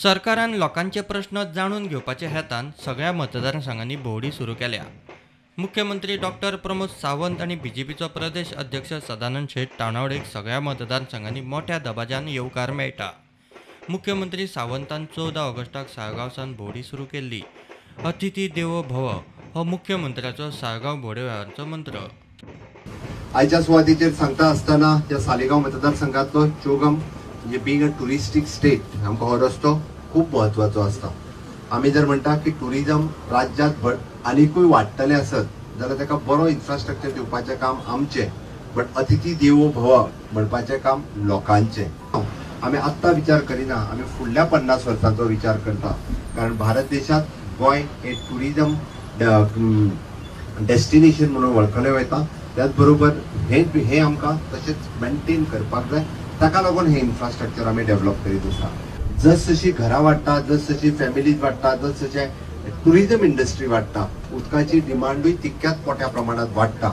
सरकारान लोकांचे प्रश्न जाणून घेवपाच्या हेतान सगळ्या मतदारसंघांनी भोंवडी सुरू केल्या. मुख्यमंत्री डॉक्टर प्रमोद सावंत आनी बीजेपीचो प्रदेश अध्यक्ष सदानंद शेट तानावडेक सगळ्या मतदारसंघांनी मोठ्या दबाज्यान येवकार मेळटा. मुख्यमंत्री सावंतान 14 ऑगस्टाक साळगांवसान भोंवडी सुरू केल्ली. अतिथी देवो भव हो मुख्यमंत्र्याचो साळगांव भोंवडे वेळाचो मंत्र. आयच्या सुवातेचेर सांगता आसतना ह्या सालिगांव मतदारसंघातलो चोगम म्हणजे बीइंग अ टुरिस्टीक स्टेट आमकां हो रस्तो खूब म्हत्वाचो आसता. आमी जर म्हणटा की टुरिजम राज्यांत आनीकूय वाडटलें आसत जाल्यार ताका बरो इन्फ्रास्ट्रक्चर दिवपाचें काम आमचें, बट अतिथी देवो भव म्हणपाचें काम लोकांचें. आमी आत्तां विचार करिना, आमी फुडल्या 50 वर्सांचो विचार करता, कारण भारत देशांत गोंय हें टुरिजम डेस्टिनेशन म्हणून वळखलें वता. त्याच बरोबर हे आमकां तशेंच मेंटेन करपाक जाय, ताका लागून हे इन्फ्रास्ट्रक्चर आमी डेव्हलप करीत आसा. जस जशी घरां वाडटा, जस जशी फॅमिलीज वाडटा, जस जशें टुरिजम इंडस्ट्री वाडटा, उदकाची डिमांडूय तितक्याच मोठ्या प्रमाणात वाडटा.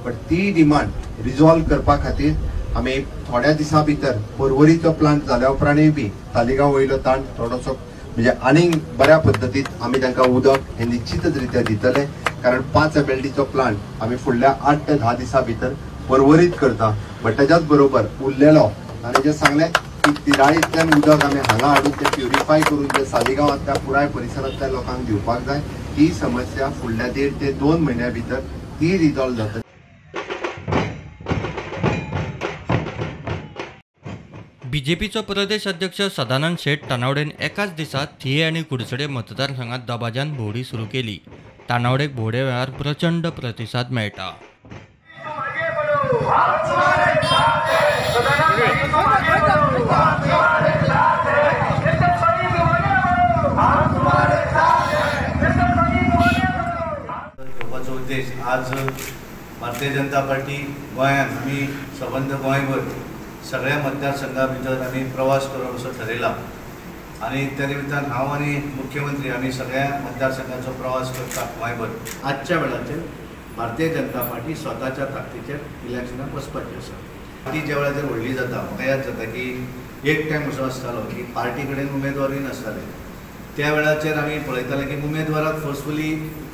बट ती डिमांड रिजॉल्व करपा खातीर आमी थोड्या दिसां भितर पर्वरीचो प्लांट जाल्या उपरांतूय बी तालिगांव वयलो ताण थोडोसो म्हणजे आनीक बऱ्या पद्दतीन आमी तांकां उदक हें निश्चितच रित्या दितले, कारण 5 MLDचो प्लांट आमी फुडल्या 8 ते 10 दिसां भितर पर्वरीत करता. बट त्याच्याच बरोबर उरलेलो आनी जें सांगलें की तिराळींतल्यान उदक आमी हांगा हाडून तें प्युरिफाय करून जें सालिगांवांतल्या पुराय परिसरांतल्या लोकांक दिवपाक जाय, ही समस्या फुडल्या 1.5 ते 2 म्हयन्या भितर ती रिजॉल्व जातली. बीजेपीचो प्रदेश अध्यक्ष सदानंद शेट तानावडेन एकाच दिसा थिये आनी कुडचडे मतदारसंघात दबाज्यान भोंवडी सुरू केली. तानावडेक भोंवडे वेळार प्रचंड प्रतिसाद मेळटा. घेवपाचो उद्देश आज भारतीय जनता पार्टी गोंयांत आमी सबंद गोंयभर सगळ्या मतदारसंघा भितर आमी प्रवास करप असो ठरयला आनी त्या निमित्तान हांव आनी मुख्यमंत्री आमी सगळ्या मतदारसंघाचो प्रवास करता गोंयभर. आजच्या वेळाचेर भारतीय जनता पार्टी स्वताच्या ताकदीचेर इलेक्शनाक वचपाची आसा. पार्टी ज्या वेळाचेर व्हडली जाता, म्हाका याद जाता की एक टायम असो आसतालो की पार्टी कडेन उमेदवारूय नासताले. त्या वेळाचेर आमी पळयताले की उमेदवाराक फोर्सफुली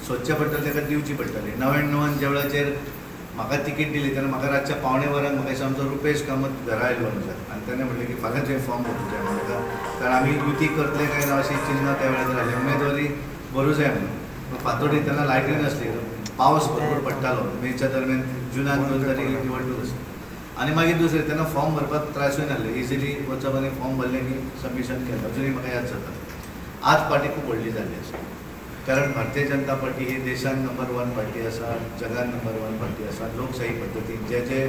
सोदचें पडटलें, ताका दिवची पडटली. 99 ज्या वेळाचेर म्हाका तिकीट दिली तेन्ना म्हाका रातच्या 8:45 म्हाका दिसता आमचो रुपेश कामत घरा आयलो आमच्या आनी तेणें म्हणलें की फाल्यां तुवें फॉर्म भरूंक जाय म्हणटा, कारण आमी युती करतले काय ना अशी चिन्ह त्या वेळाचेर आसली, उमेदवारी भरूं जाय म्हणून. फांतोडी तेन्ना लायटूय नासली, पावस भरपूर पडटालो मेच्या दरम्यान, जुनान 2 तारीख निवडणूक आसली. आनी मागीर दुसरें तेन्ना फॉर्म भरपाक त्रासूय नासले, इजिली वचप आनी फॉर्म भरलें की सबमिशन केलें. अजुनूय म्हाका याद जाता. आज पार्टी खूब व्हडली जाल्ली आसा, कारण भारतीय जनता पार्टी ही देशान नंबर 1 पार्टी आसा, जगान नंबर 1 पार्टी आसा. लोकशाही पद्दतीन जे जे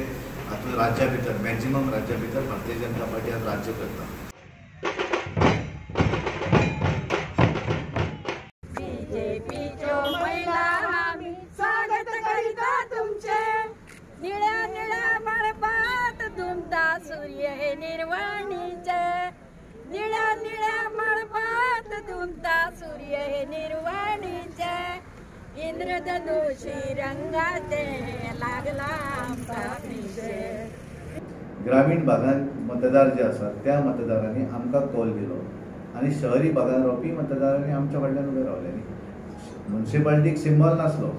हातूंत राज्या भितर मॅक्झिमम राज्या भितर भारतीय जनता पार्टी आज राज्य करता. निळ्या निळ्या मळबात दुमता सूर्य हे निर्वाणीचे, निळ्या निळ्या मळबात दुमता सूर्य हे निर्वाणीचे, इंद्रधनुषी रंगाचे लागला आमचा पिशे. ग्रामीण भागांत मतदार जे आसात त्या मतदारांनी आमकां कौल दिलो आनी शहरी भागांत रावपी मतदारांनी आमच्या फाटल्यान उबे रावले. म्युनिसिपालिटीक सिंबल नासलो,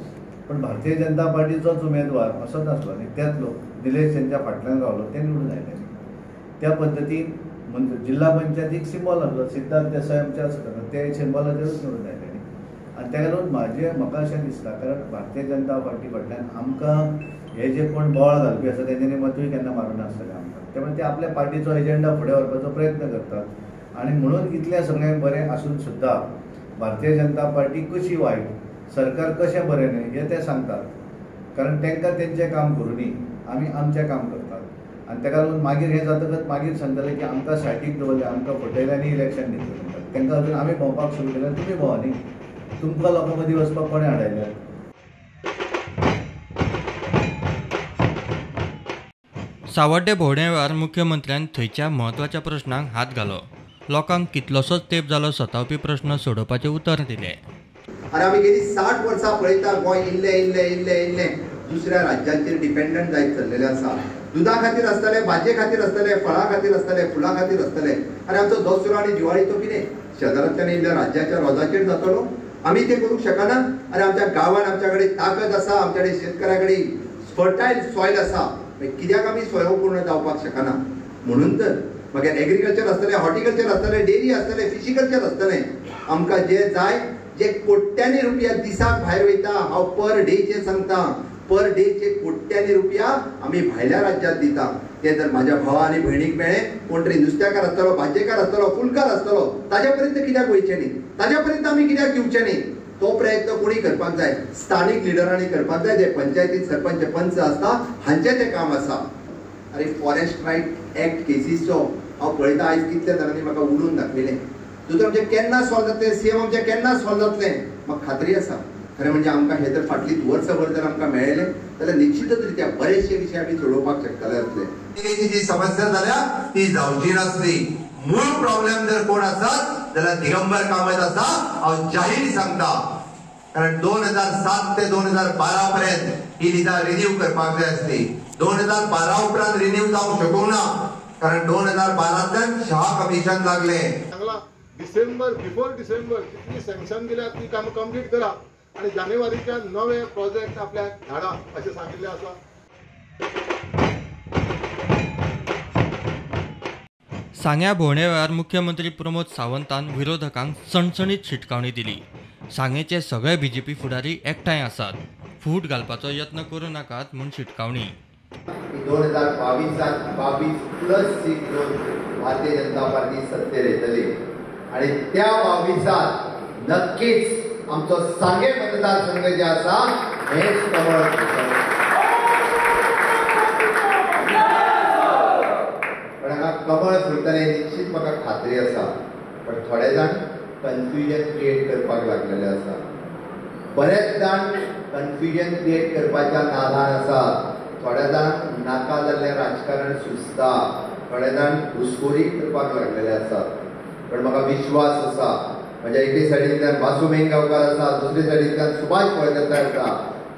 पण भारतीय जनता पार्टीचोच उमेदवार असोच आसलो आनी त्याच लोक निलेश तेंच्या फाटल्यान रावलो, ते निवडून आयले. त्या पद्दतीन जिल्हा पंचायतीक सिंबॉल आसलो, सिद्धार्थ देसाय आमचे आसता, ते सिंबॉलाचेरूच निवडून आयले. आनी ताका लागून म्हाका अशें दिसता, कारण भारतीय जनता पार्टी फाटल्यान आमकां हे जे कोण बोवाळ घालपी आसा तेंच्यांनी मतूय केन्ना मारूंक नासतलें आमकां, त्यामुळे ते आपल्या पार्टीचो एजेंडा फुडें व्हरपाचो प्रयत्न करतात. आनी म्हणून इतलें सगळें बरें आसून सुद्दां भारतीय जनता पार्टी कशी वायट, सरकार कशें बरें न्हय हें ते सांगतात, कारण तांकां तेंचें काम करूं, आमी आमचें काम करतात. आनी ताका लागून मागीर हें जातकच मागीर सांगतले की आमकां सायडीक दवरलें, आमकां फटयलें आनी इलेक्शन जिखलें म्हणटात. तांकां अजून आमी भोंवपाक सुरू केलें, तुमी भोंवा न्ही, तुमकां लोकां मदीं वचपाक कोणें हाडयल्यात. सावड्डे भोंवडे वेळार मुख्यमंत्र्यान थंयच्या म्हत्वाच्या प्रश्नांक हात घालो. लोकांक कितलोसोच तेंप जालो सतावपी प्रश्न सोडोवपाचें उतर दिलें. आनी आमी गेली 60 वर्सां पळयता गोंय इल्लें इल्लें इल्लें इल्लें दुसऱ्या राज्यांचेर डिपेंडंट जायत चल्लेलें आसा. दुदा खातीर आसतलें, भाजये खातीर आसतलें, फळां खातीर आसतलें, फुलां खातीर आसतलें. आनी आमचो दसरो आनी दिवाळी तो कितें शेजारांतल्यान येयल्ल्या राज्याच्या रोजाचेर जातलो. आमी ते करूंक शकना. आनी आमच्या गांवान आमच्या कडेन ताकद आसा, आमच्या कडेन शेतकारा कडेन फर्टायल सॉयल आसा, कित्याक आमी स्वयंपूर्ण जावपाक शकना? म्हणून तर मागीर एग्रीकल्चर आसतलें, हॉर्टिकल्चर आसतलें, डेअरी आसतलें, फिशिकल्चर आसतलें. आमकां जे जाय जे कोट्यांनी रुपया दिसाक भायर वयता, हांव पर डेचे सांगता, पर डेचे कोट्यांनी रुपया आमी भायल्या राज्यात दिता. ते जर म्हाज्या भावा आनी भयणीक मेळ्ळे, कोण तरी नुस्त्याकार आसतलो, भाजयेकार आसतलो, फुलकार आसतलो, ताज्या पर्यंत कित्याक वयचें न्ही, ताज्या पर्यंत आमी कित्याक दिवचें न्ही? तो प्रयत्न कोणी करपाक जाय, स्थानीक लिडरांनी करपाक जाय. जे पंचायतीन सरपंच पंच आसता हांचें तें काम आसा. अरे फॉरेस्ट रायट एक्ट केसीचो हांव पळयता आयज कितल्या जाणांनी म्हाका उलोवन दाखयलें. दुसरें आमचें केन्ना सॉल्व जातलें, सीएम आमचें केन्ना सॉल्व जातलें, म्हाका खात्री आसा. खरें म्हणजे आमकां हें जर फाटली वर्सभर जर आमकां मेळ्ळें जाल्यार निश्चितच रित्या बरेचशे विशय आमी सोडोवपाक शकतले आसले. जी समस्या जाल्या ती जावची नासली. मूळ प्रॉब्लेम जर कोण आसात जाल्यार दिगंबर कामत आसा, हांव जाहीर सांगता. कारण 2007 ते 2012 पर्यंत ही निदा रिन्यू करपाक जाय आसली. 2012 उपरांत रिन्यू जावंक शकूंक ना, कारण 2012तल्यान शाह कमिशन लागलें. सांगला डिसेंबर, बिफोर डिसेंबर जितली सँक्शन दिल्या ती कामां कंप्लीट करा आनी जानेवारीच्या नवे प्रोजेक्ट आपल्याक धाडा अशें सांगिल्लें आसा. सांग्या भोंवडे वेळार मुख्यमंत्री प्रमोद सावंतान विरोधकांक सणसणीत शिटकावणी दिली. सांगेचे सगळे बीजेपी फुडारी एकठांय आसात, फूट घालपाचो यत्न करूं नाकात म्हूण शिटकावणी. 2022 22+ सीट घेवन भारतीय जनता पार्टी सत्तेर येतली आनी त्या 22 नक्कीच आमचो सांगे मतदारसंघ जे आसा हेच कमळ. पण हांगा कमळ फुलतलें निश्चित म्हाका खात्री आसा. पण थोडे जाण कन्फ्युजन क्रिएट करपाक लागलेले आसा, बरेच जाण कन्फ्युजन क्रिएट करपाच्या नादान आसा. थोड्या जाणांक नाका जाल्लें राजकारण सुचता, थोडे जाण घुसखोरी करपाक लागलेले आसात. पण म्हाका विश्वास आसा, म्हज्या एके सायडींतल्यान वासू मेंगांवकार आसा, दुसरे सायडींतल्यान सुभाष फळदेसाय आसा,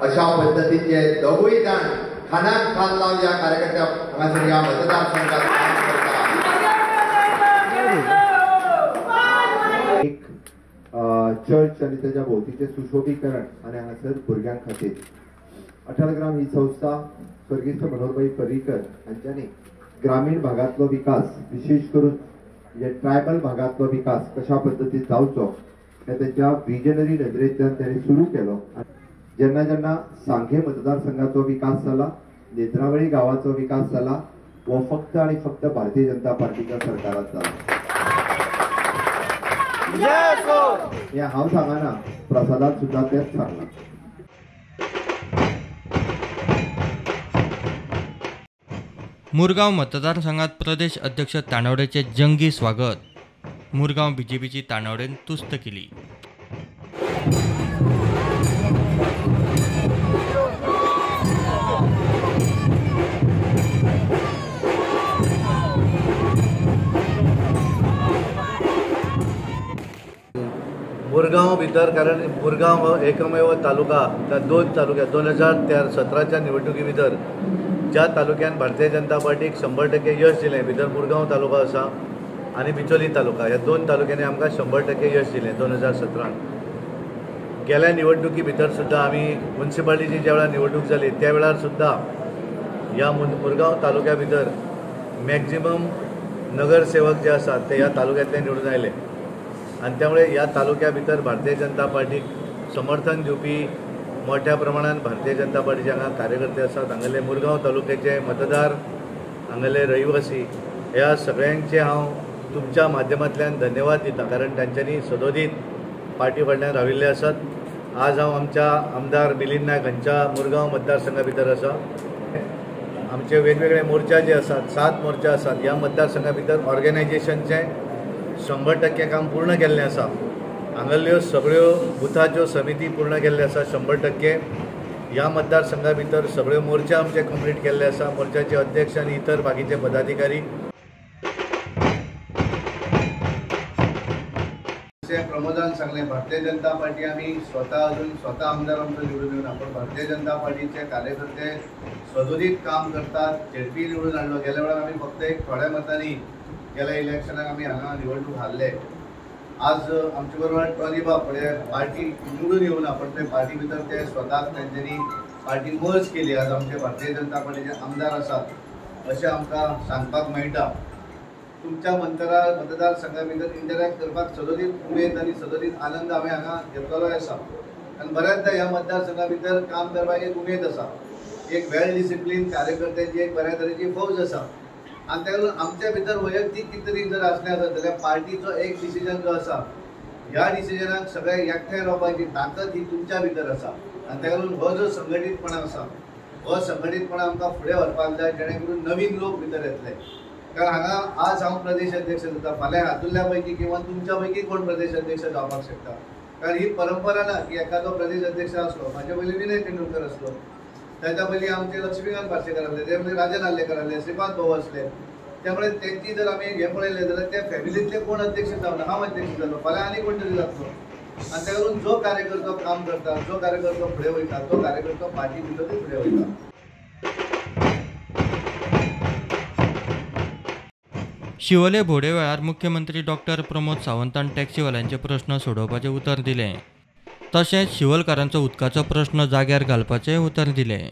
अशा पद्दतीचे दोगूय जाण खानाक खान लावन ह्या कार्यकर्त्या हांगासर ह्या मतदारसंघात काम करता. एक चर्च आनी ताच्या भोंवतीचें सुशोभीकरण आनी हांगासर भुरग्यां खातीर अटल ग्राम ही संस्था स्वर्गीस्त मनोहरभाई पर्रीकर हांच्यांनी ग्रामीण भागांतलो विकास, विशेष करून म्हणजे ट्रायबल भागांतलो विकास कशा पद्दतीन जावचो हे त्यांच्या विजनरी नजरेंतल्यान त्यांनी सुरू केलो. जेन्ना जेन्ना सांगे मतदारसंघाचो विकास जाला, नेत्रावळी गांवाचो विकास जाला, हो फक्त आनी फक्त भारतीय जनता पार्टीच्या सरकारात जाला. हे हांव सांगना, प्रसादान सुद्दां तेच सांगलां. मुरगांव मतदारसंघात प्रदेश अध्यक्ष तानावडेचे जंगी स्वागत. मुरगांव बीजेपीची तानावडेन तुस्त केली. मुरगांव भितर, कारण मुरगांव हो एकमेव तालुका, त्या दोन तालुक्यात 2017च्या निवडणुकी भितर ज्या तालुक्यान भारतीय जनता पार्टीक 100% यश दिलें, भितर मुरगांव तालुका आसा आनी बिचोली तालुका, ह्या दोन तालुक्यांनी आमकां 100% यश दिलें 2017. गेल्या निवडणुकी भितर सुद्दां आमी मुन्सिपालिटीची ज्या वेळार निवडणूक जाली त्या वेळार सुद्दां ह्या मुरगांव तालुक्या भितर मॅक्झिमम नगरसेवक जे आसात ते ह्या तालुक्यांतल्यान निवडून आयले आनी त्यामुळे ह्या तालुक्या भितर भारतीय जनता पार्टीक समर्थन दिवपी मोठ्या प्रमाणात भारतीय जनता पार्टीचे हांगा कार्यकर्ते आसात. हांगेले मुरगांव तालुक्याचे मतदार, हांगेले रहिवासी ह्या सगळ्यांचे हांव तुमच्या माध्यमांतल्यान धन्यवाद दिता, कारण तांच्यांनी सदोदीत पार्टी फाटल्यान राविल्ले आसात. आज हांव आमच्या आमदार मिलिंद नायक हांच्या मुरगांव मतदारसंघा भितर आसा. आमचे वेगवेगळे मोर्चा जे आसात, 7 मोर्चा आसात, ह्या मतदारसंघा भितर ऑर्गनायझेशनचें 100% काम पूर्ण केल्लें आसा. हांगल्ल्यो सगळ्यो बुथाच्यो समिती पूर्ण केल्ल्यो आसा 100%. ह्या मतदारसंघा भितर सगळ्यो मोर्चा आमचे कंप्लीट केल्ले आसा, मोर्चाचे अध्यक्ष आनी इतर बाकीचे पदाधिकारी. जशें प्रमोदान सांगलें, भारतीय जनता पार्टी आमी स्वता अजून स्वता आमदार आमचो निवडून येवना, पण भारतीय जनता पार्टीचे कार्यकर्ते सदोदीत काम करतात. झेडपी निवडून हाडलो, गेल्या वेळार आमी फक्त एक थोड्या मतांनी गेल्या इलेक्शनाक आमी हांगा निवडणूक हारले. आज आमचे बरोबर टॉनी बाब म्हणजे पार्टी निवडून येवना पण ते पार्टी भितर ते स्वताक तेंच्यांनी पार्टी मर्ज केली. आज आमचे भारतीय जनता पार्टीचे आमदार आसात अशें आमकां सांगपाक मेळटा. तुमच्या मतदारसंघा भितर इंटरॅक्ट करपाक सदोदीत उमेद आनी सदोदीत आनंद हांवें हांगा घेतलेलो आसा आनी बऱ्याचदा ह्या मतदारसंघा भितर काम करपाक एक उमेद आसा, एक वेल डिसिप्लीन कार्यकर्त्यांची एक बऱ्या तरेची फौज आसा आनी ताका लागून आमच्या भितर वैयक्तीक कितें तरी जर आसलें आसत जाल्यार पार्टीचो एक डिसिजन जो आसा ह्या डिसिजनाक सगळे एकठांय रावपाची ताकद ही तुमच्या भितर आसा आनी ताका लागून हो जो संघटीतपणा आसा हो संघटीतपणा आमकां फुडें व्हरपाक जाय जेणे करून नवीन लोक भितर येतले. कारण हांगा आज हांव प्रदेश अध्यक्ष जाता, फाल्यां हातूंतल्या पैकी किंवा तुमच्या पैकी कोण प्रदेश अध्यक्ष जावपाक शकता. कारण ही परंपरा ना की एखादो प्रदेश अध्यक्ष आसलो, म्हाजे पयलीं विनय तेंडुलकर आसलो, ताच्या पयलीं आमचे लक्ष्मीकांत पार्सेकर आसले, ते पयलीं राजन आर्लेकर आसले, श्रीपाद भाऊ आसले. त्यामुळे तेंची जर आमी हें पळयलें जाल्यार त्या फॅमिलींतले कोण अध्यक्ष जावना, हांव अध्यक्ष जालो, फाल्यां आनी कोण तरी जातलो. आनी ताका लागून जो कार्यकर्तो काम करता, जो कार्यकर्तो फुडें वयता, तो कार्यकर्तो पार्टी भितरूय फुडें वयता. शिवोले भोवडे वेळार मुख्यमंत्री डॉक्टर प्रमोद सावंतान टॅक्सीवाल्यांचे प्रश्न सोडोवपाचें उतर दिलें. तशेंच शिवोलकारांचो उदकाचो प्रश्न जाग्यार घालपाचें उतर दिलें.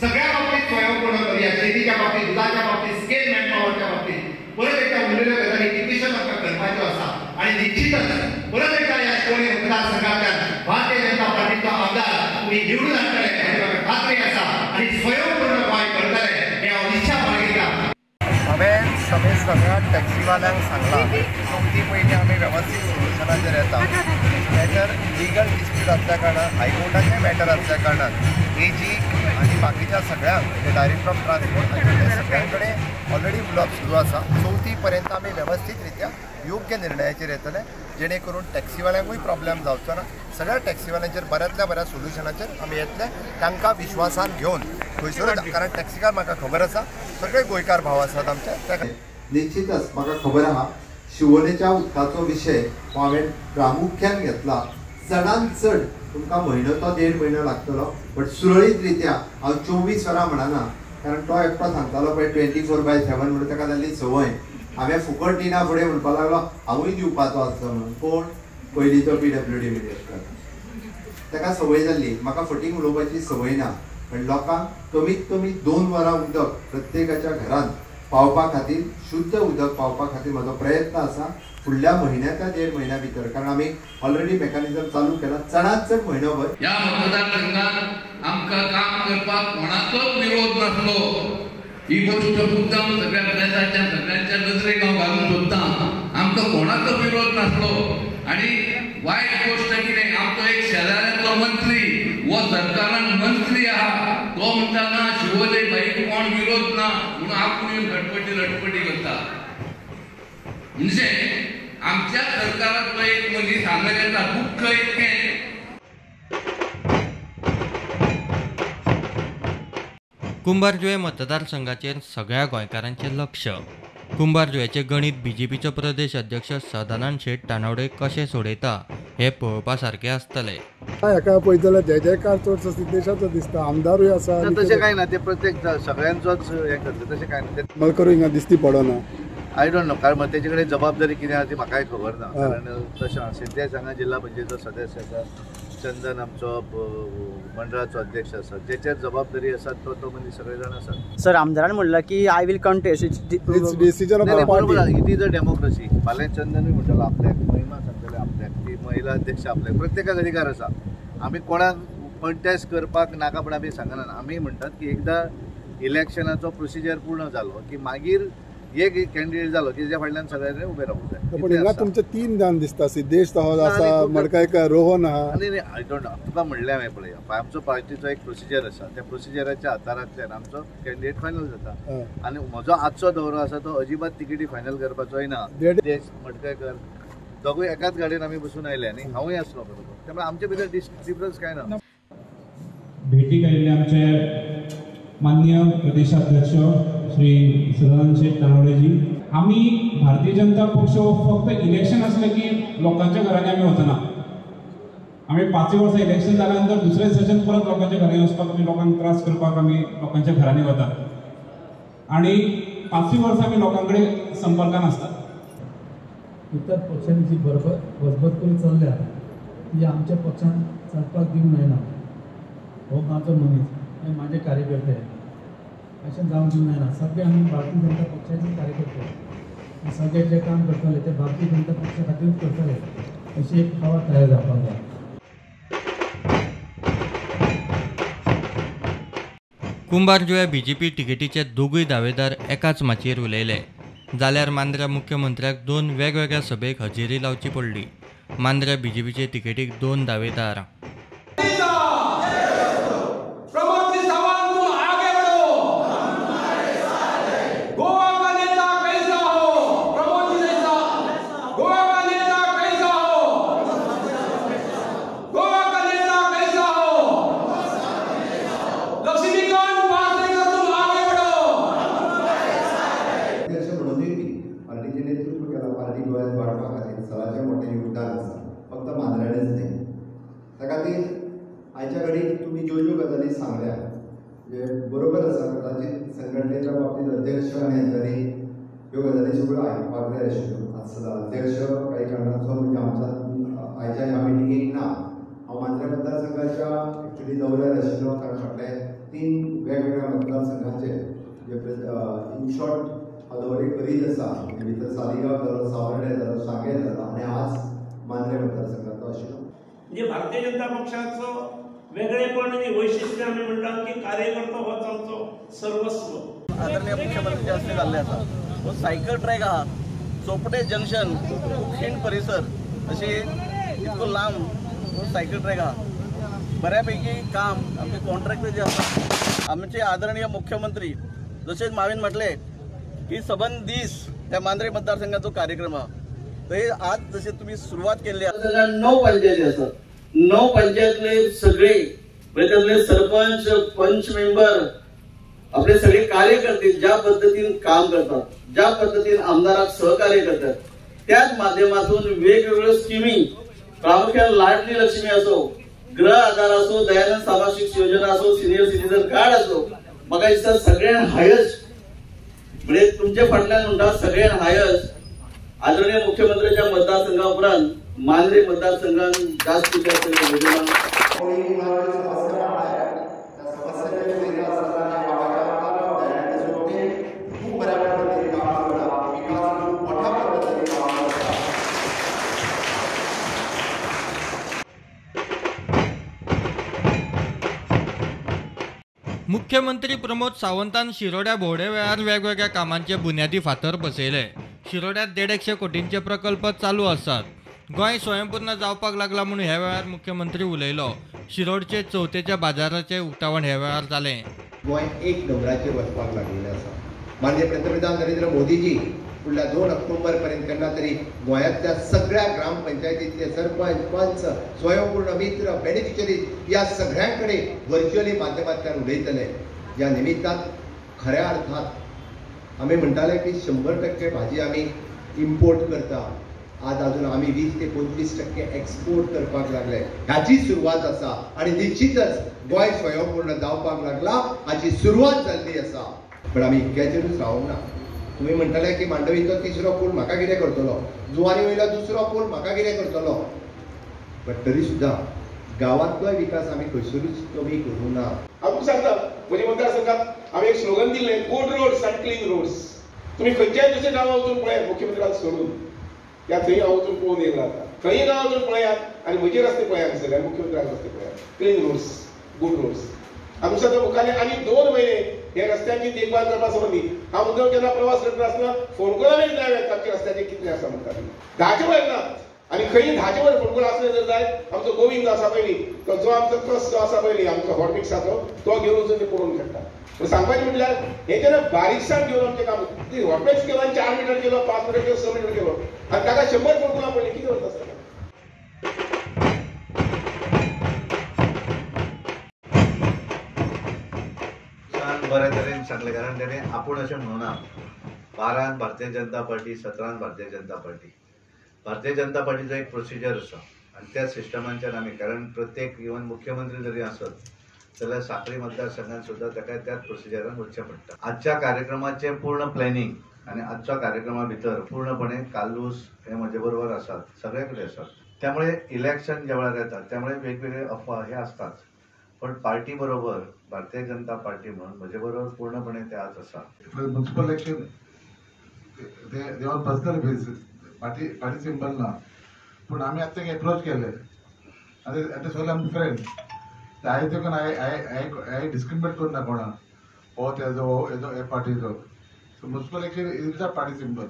सगळ्या बाबतीत स्वयंपूर्ण करूया, शेतीच्या बाबतीत, दुधाच्या बाबतीत, स्केल मॅनपॉवरच्या बाबतीत परत एकदा उरलेल्यो गजाली कितलेश्योच आमकां करपाच्यो आसा आनी निश्चितच परत एकदा ह्या शिवोले मतदारसंघांतल्यान भारतीय जनता पार्टीचो आमदार तुमी निवडून हाडटले हाची म्हाका खात्री आसा आनी स्वयंपूर्ण गोंय करतले हें हांव निश्चय बाळगितां. हांवें सगळ्या टॅक्सीवाल्यांक सांगलां चवथी पयलीं आमी वेवस्थीत सोल्युशनाचेर येता. मॅटर लिगल डिस्प्यूट आसल्या कारणान, हायकोर्टाचें मॅटर आसल्या कारणान एजी आनी बाकीच्या सगळ्यांक म्हणजे डायरेक्टर ऑफ ट्रान्सपोर्ट हांचे सगळ्यां कडेन ऑलरेडी उलोवप सुरू आसा. चवथी पर्यंत आमी वेवस्थीत रित्या योग्य निर्णयाचेर येतले जेणे करून टॅक्सीवाल्यांकूय प्रॉब्लेम जावचो ना. सगळ्या टॅक्सीवाल्यांचेर बऱ्यांतल्या बऱ्या सोल्युशनाचेर आमी येतले, तांकां विश्वासान घेवन खंयसरूच, कारण टॅक्सीकार म्हाका खबर आसा सगळे गोंयकार भाव आसात आमचे. निश्चितच म्हाका खबर आहा शिवोलेच्या उदकाचो विशय हो हांवें प्रामुख्यान घेतला. चडान चड तुमकां म्हयनो तो देड म्हयनो लागतलो, बट सुरळीत रित्या हांव 24 वरां म्हणना, कारण तो एकटो सांगतालो पळय 24/7 म्हणून ताका जाल्ली संवय. हांवें फुकट दिना फुडें म्हणपाक लागलो हांवूय दिवपाचो आसलो म्हणून. कोण पयलींचो PWD minister, ताका संवय जाल्ली. म्हाका फटींग उलोवपाची संवय ना, पण लोकांक कमीत कमी 2 वरां उदक प्रत्येकाच्या घरांत पावपा खातीर, शुद्ध उदक पावपा खातीर म्हजो प्रयत्न आसा फुडल्या म्हयन्याच्या देड म्हयन्या भितर, कारण आमी ऑलरेडी मेकॅनिझम चालू केला. चडांत चड म्हयनोभर ह्या मतदारसंघात आमकां काम करपाक कोणाचोच विरोध नासलो. ही गोष्ट मुद्दाम सगळ्या प्रेसाच्या सगळ्यांच्या नजरेक हांव घालूंक सोदतां. आमकां कोणाचो विरोध नासलो आनी वायट गोष्ट कितें, आमचो एक शेजाऱ्यांतलो मंत्री हो सरकारान मंत्री आहा, तो म्हणटा ना शिवोले भाई कोण विरोध ना म्हणून आपूण येवन खटपटी लटपटी करता. म्हणजे आमच्या सरकारांतलो एक मनीस हांगा येता, दुख्ख इतकें. कुंभारजुवें मतदारसंघाचेर सगळ्या गोंयकारांचें लक्ष. कुंभारजुवेंचें गणीत बीजेपीचो प्रदेश अध्यक्ष सदानंद शेट तानावडे कशें सोडयता हें पळोवपा सारकें आसतलें. हाका पळयत जाल्यार जय जयकार चडसो सिद्धेशाचो दिसता, आमदारूय आसा. तशें कांय ना, ते प्रत्येक सगळ्यांचोच हें करता तशें कांय ना. मलकरूय हिंगा दिसती पडना. I don't know, कारण तेजे कडेन जबाबदारी कितें आसा ती म्हाकाय खबर ना. कारण तशें सिद्धेश हांगा जिल्हा पंचायतीचो सदस्य आसा, चंदन आमचो मंडळाचो अध्यक्ष आसा, जेचेर जबाबदारी आसा तो तो मनीस सगळे जाण आसात. सर आमदारान म्हणलां की I will contest, it's decision of the party. It is a democracy. फाल्यां चंदनूय म्हणटलो आपल्याक, महिमा सांगतले आपल्याक, ती महिला अध्यक्ष आपल्याक, प्रत्येकाक अधिकार आसा. आमी कोणाक कंटेस्ट करपाक नाका म्हण आमी सांगना. आमी म्हणटात की एकदां इलेक्शनाचो प्रोसिजर पूर्ण जालो की मागीर एक कॅन्डिडेट जालो की तेच्या फाटल्यान सगळ्यांनी उबें रावूंक जाय. पूण हिंगा तुमचे 3 जाण दिसता, सिद्धेश तहोज आसा, मडकयकर, रोहन आहा. न्ही I don't know, तुका म्हणलें हांवें पळय, आमचो पार्टीचो एक प्रोसिजर आसा, त्या प्रोसिजराच्या आदारांतल्यान आमचो कॅन्डिडेट फायनल जाता. आनी म्हजो आजचो दौरो आसा तो अजिबात तिकेटी फायनल करपाचोय ना. सिद्धेश मडकयकर दोगूय एकाच गाडयेन आमी बसून आयले आनी हांवूय आसलो बरोबर, त्यामुळे आमचे भितर डिफरन्स कांय ना. भेटीक आयिल्ले आमचे माननीय प्रदेशाध्यक्ष श्री सदानंद शेट तानावडेजी, आमी भारतीय जनता पक्ष फक्त इलेक्शन आसलें की लोकांच्या घरांनी आमी वचना. आमी 5 वर्सां इलेक्शन जाल्या नंतर दुसरें सेशन परत लोकांच्या घरांनी वचपाक, आमी लोकांक त्रास करपाक आमी लोकांच्या घरांनी वतात. आनी 5 वर्सां आमी लोकां कडेन संपर्कान आसतात. इतर पक्षांनी जी बजबजपुरी चल्ल्या ती आमच्या पक्षान चलपाक दिवंक जायना. हो म्हाजो मनीस आनी म्हाजे कार्यकर्ते अशें जावंक दिवंक जायना. सगळे आमी भारतीय जनता पक्षाचे कार्यकर्ते, सगळे जे काम करतले ते भारतीय जनता पक्षा खातीरूच करतले अशी एक हवा तयार जावपाक जाय. कुंभारजुव्या बीजेपी तिकेटीचे दोगूय दावेदार एकाच माचयेर उलयले जाल्यार मांद्र्या मुख्यमंत्र्याक 2 वेगवेगळ्या सभेक हजेरी लावची पडली. मांद्र्या बीजेपीचे तिकेटीक 2 दावेदार. फक्त मांद्र्यानेच न्ही, त्या खातीर आयच्या घडीक तुमी ज्यो ज्यो गजाली सांगल्या म्हणजे बरोबर आसा. कदाचित संघटनेच्या बाबतीत अध्यक्ष आनी हेंच्यांनी ह्यो गजाली सगळ्यो आयकपाक जाय आशिल्ल्यो. आज सदां अध्यक्ष काही कारणाचो म्हणजे आमच्या आयच्या ह्या मिटिंगेक ना. हांव मांद्रे मतदारसंघाच्या एक्चुली दौऱ्यार आशिल्लो, कारण फाटले 3 वेगवेगळ्या मतदारसंघाचे म्हणजे इन शॉर्ट हांव दौरे करीत आसा. म्हणजे भितर सालिगांव जालो, सावर्डे जालो, सांगें जालो आनी आज मांद्रे मतदारसंघाचो आशिल्लो. म्हणजे भारतीय जनता पक्षाचो वेगळेपण आनी वैशिष्ट्य आमी म्हणटा की कार्यकर्तो होच आमचो सर्वस्व. आदरणीय मुख्यमंत्री हस्ते जाल्ले आसा हो सायकल ट्रॅक आहा, चोपडे जंक्शन खीण परिसर अशी इतको लांब हो सायकल ट्रॅक आहा. बऱ्यापैकी काम आमचे कॉन्ट्रॅक्टर जे आसा आमचे आदरणीय मुख्यमंत्री जशें मावीन म्हटलें की सबंद दीस त्या मांद्रे मतदारसंघाचो कार्यक्रम आहा. तर आज जसे तुम्ही सुरुवात केली आसा 9 पंचायती आसात, 9 पंचायतले सगळे म्हणजे त्यातले सरपंच, पंच मेंबर, आपले सगळे कार्यकर्ते ज्या पद्धतीन काम करतात, ज्या पद्धतीन आमदाराक सहकार्य करतात, त्याच माध्यमातून वेगवेगळ्यो स्किमी प्रामुख्यान लाडली लक्ष्मी असो, गृह आधार असो, दयानंद सामाजिक योजना असो, सिनियर सिटीजन कार्ड असो, म्हाका दिसता सगळ्यान हायस्ट म्हणजे तुमच्या फाटल्यान म्हणटा सगळ्यान हायस्ट आदरणीय मुख्यमंत्र्यांच्या मतदारसंघा उपरांत मांद्रे मतदारसंघात जास्त जास्त योजना. मुख्यमंत्री प्रमोद सावंतान शिरोड्या भोंवडे वेळार वेगवेगळ्या कामांचे बुन्यादी फातर बसयले. शिरोड्यात 150 कोटींचे प्रकल्प चालू आसात. गोंय स्वयंपूर्ण जावपाक लागला म्हूण ह्या वेळार मुख्यमंत्री उलयलो. शिरोडचे चवथेच्या बाजाराचें उक्तावण ह्या वेळार जालें. गोंय एक नंबराचेर वचपाक लागिल्लें आसा. माननीय पंतप्रधान नरेंद्र मोदीजी फुडल्या 2 ऑक्टोबर पर्यंत केन्ना तरी गोंयांतल्या सगळ्या ग्रामपंचायतींतले सरपंच, पंच, स्वयंपूर्ण मित्र, बेनिफिशरीज ह्या सगळ्यां कडेन व्हर्च्युअली माध्यमांतल्यान उलयतले. ह्या निमित्तान खऱ्या अर्थात आमी म्हणटाले की 100% भाजी आमी इम्पोर्ट करता, आज अजून आमी 20 ते 25% एक्सपोर्ट करपाक लागले. हाची सुरवात आसा आनी निश्चितच गोंय स्वयंपूर्ण जावपाक लागला हाची सुरवात जाल्ली आसा. पण आमी इतक्याचेरूच रावूंक ना. तुमी म्हणटाले की मांडवीचो 3रो पूल म्हाका कितें करतलो, जुवारी वयलो 2रो पूल म्हाका कितें करतलो, बट तरी सुद्दां गांवांतलोय विकास आमी खंयसरूच कमी करूंक ना. हांव सांगता म्हज्या मतदारसंघात आमी एक स्लोगन दिल्लें, गुड रोड्स आनी क्लीन रोड्स. तुमी खंयच्याय दुसऱ्या गांवां वचून पळयात, मुख्यमंत्र्याक सोडून या थंय हांव वचून पळोवन येयला आतां, थंय गांवां वचून पळयात आनी म्हजे रस्ते पळयात सगळे, मुख्यमंत्र्याचे रस्ते पळयात, क्लीन रोड्स, गुड रोड्स. आमच्या तो मुखार आनी 2 म्हयने हे रस्त्यांची देखभाल करपा संबंदी हांव मुद्दम केन्ना प्रवास करता आसतना फोन कॉल जाय आमच्या रस्त्याचे कितले आसा म्हणटा, 10चे वयर ना. आनी खंय 10चे वयर फोन कॉल आसले जर जाय, आमचो गोविंद आसा पयलीं, तो जो आमचो ट्रस्ट जो आसा पयलीं आमचो हॉटमिक्साचो, तो घेवन वचून ते पळोवन काडटा. पूण सांगपाचें म्हटल्यार हें जेन्ना बारीकसाण घेवन आमचें काम हॉटमिक्स केलो आनी 4 मिटर केलो, 5 मिटर केलो, 6 मिटर केलो आनी ताका 100 फोन कॉलां पडलीं, कितें करता आसतना? बऱ्या तरेन सांगलें, कारण तेणें आपूण अशें म्हणुना 12 भारतीय जनता पार्टी, 17 भारतीय जनता पार्टी. भारतीय जनता पार्टीचो एक प्रोसिजर आसा आनी त्या सिस्टमांच्यान आमी, कारण प्रत्येक इवन मुख्यमंत्री जरी आसत जाल्यार साखळी मतदारसंघात सुद्दां ताका त्याच प्रोसिजरान वचचें पडटा. आजच्या कार्यक्रमाचें पूर्ण प्लॅनिंग आनी आजच्या कार्यक्रमा भितर पूर्णपणे कालूस हे म्हजे बरोबर आसात, सगळे कडेन आसात. त्यामुळे इलेक्शन ज्या वेळार येतात त्यामुळे वेगवेगळे अफवा हे असतात, पण पार्टी बरोबर भारतीय जनता पार्टी म्हणून म्हजे बरोबर पूर्णपणे ते आज आसा. Municipal election they on personal basis, party party symbol ना, पूण आमी आतां एप्रोच केले आनी आतां सगळे आमचे फ्रेंड हांवें देखून हांवें डिस्क्रिमिनेट करूं ना कोणा, हो तेजो हो हेजो हे पार्टीचो. So municipal election is without party symbol.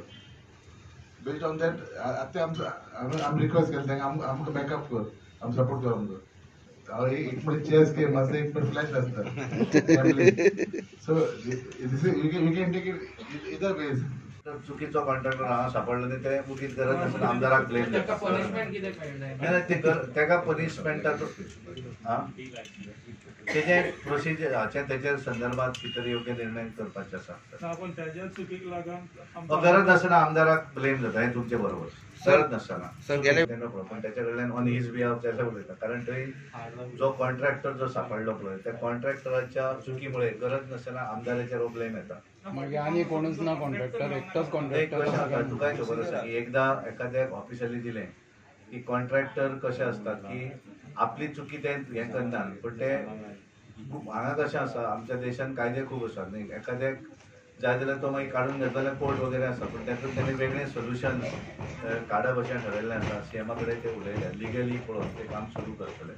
Based on that आतां आमचो आमी रिक्वेस्ट केलें तांकां आमकां बॅकअप कर, आम सपोर्ट कर आमकां. एक मिनिट चेस गेम आसता, एक मिनिट फ्लॅश आसता. So this you can take it either ways. चुकीचो कॉन्ट्रॅक्टर हांगा सापडलो न्ही ते मुकीत गरज नासतना आमदाराक ब्लेम जाता. ताका पनिशमेंटाचो तेजे प्रोसिजराचे तेच्या संदर्भात कितें योग्य निर्णय करपाचे आसा. गरज नासतना आमदाराक ब्लेम जाता हें तुमचें बरोबर, गरज नासतना पण त्याच्या कडल्यान ऑन his behalf जाल्यार उलयता, कारण थंय जो कॉन्ट्रॅक्टर जो सापडलो पळय त्या कॉन्ट्रॅक्टराच्या चुकीमुळे गरज नासतना आमदाराचेर हो ब्लेम येता. मागीर आनी कोणूच ना कॉन्ट्रॅक्टर, एकटोच कॉन्ट्रॅक्टर. तुकाय खबर आसा की एकदा एखाद्या ऑफिसरी दिलें की कॉन्ट्रॅक्टर कशे आसतात की आपली चुकी ते हें करनात, पण ते हांगा कशें आसा आमच्या देशान कायदे खूब आसात न्ही, एखाद्याक जाय जाल्यार तो मागीर काडून घेतलो जाल्यार कोर्ट वगैरे आसा, पूण तातूंत तेणें वेगळें सोल्युशन काडप अशें ठरयल्लें आसा. सीएमा कडेन ते उलयले, लिगली पळोवन ते काम सुरू करतले.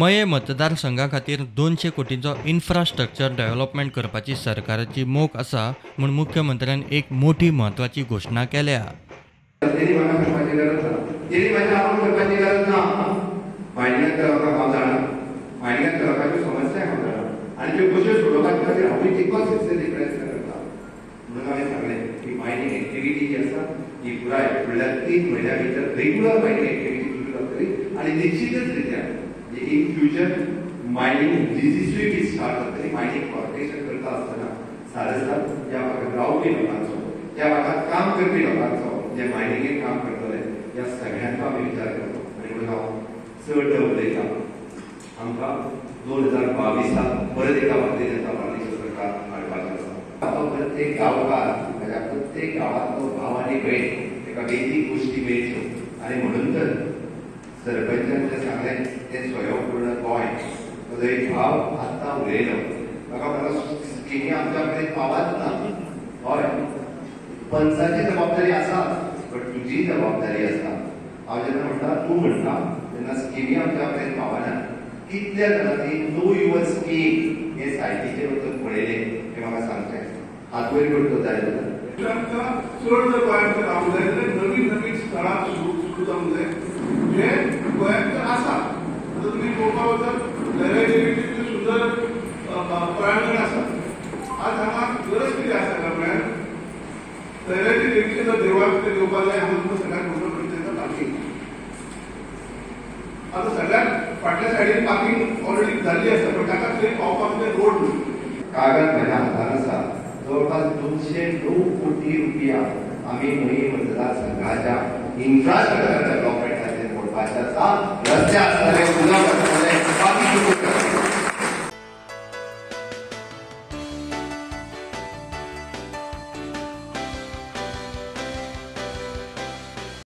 मये मतदारसंघा खातीर 200 कोटींचो इन्फ्रास्ट्रक्चर डेव्हलपमेंट करपाची सरकाराची मोख आसा म्हूण मुख्यमंत्र्यान एक मोठी म्हत्वाची घोशणा केल्या. समस्या आनी त्यो कश्यो सोडोवपाचे खातीर हांवूय तितकोच सिन्सियरली प्रयत्न करता. म्हणून हांवें सांगलें की मायनींग एक्टिविटी जी आसा ही पुराय फुडल्या 3 म्हयन्या भितर रेगुलर मायनींग एक्टिविटी सुरू जातली आनी निश्चितच रित्या इन फ्युचर मायनींग लिजीसूय बी स्टार्ट जातली. मायनींग कॉर्पोरेशन करता आसतना सारस्वत ह्या भागात रावपी लोकांचो, त्या भागात काम करपी लोकांचो, जे मायनिंगेन काम करतले ह्या सगळ्यांचो आमी विचार करतो. आनी म्हणून हांव चड उलयतां, आमकां 2022 परत एका भारतीय जनता पार्टीचें सरकार हाडपाचें आसा. तो प्रत्येक गांवकार, म्हज्या प्रत्येक गांवांतलो भाव आनी भयण ताका बेजीक गोश्टी मेळच्यो आनी म्हणून तर सरपंचान जें सांगलें तें स्वयंपूर्ण गोंय म्हजो एक भाव आत्तां उलयलो, म्हाका म्हाका स्किमी आमच्या कडेन पावत ना. हय, पंचाची जबाबदारी आसा, बट तुजी जबाबदारी आसा. हांव जेन्ना म्हणटा तूं म्हणटा तेन्ना स्किमी आमच्या कडेन पावना. कितल्या जाणांनी नो your scheme हे सायटीचेर वचून पळयलें हें म्हाका सांगचें, हात वयर करतो जाय जाल्यार. आमकां चड जर गोंयांत रावंक जाय जाल्यार नवीन नवीन स्थळां सुरू जावंक जाय जे गोंयांत आसा. आतां तुमी पळोवपाक वचत जाल्यार देवीचें सुंदर प्रांगण आसा. आज हांगा गरज कितें आसा काय म्हळ्यार दर्याची देवीचें जर देवळाक कितें घेवपाक जाय, हांगा तुमकां सगळ्यात मोठो प्रश्न येता पार्किंग. आतां सगळ्यात फाटल्या सायडीन पार्किंग ऑलरेडी जाल्ली आसा, पण ताका थंय पावपाक थंय रोड न्हू. कागद म्हज्या हातान आसा, जवळपास 209 कोटी रुपया आमी मये मतदारसंघाच्या इन्फ्रास्ट्रक्चर डेव्हलपमेंटाचेर मोडपाचें आसा. रस्ते आसतले,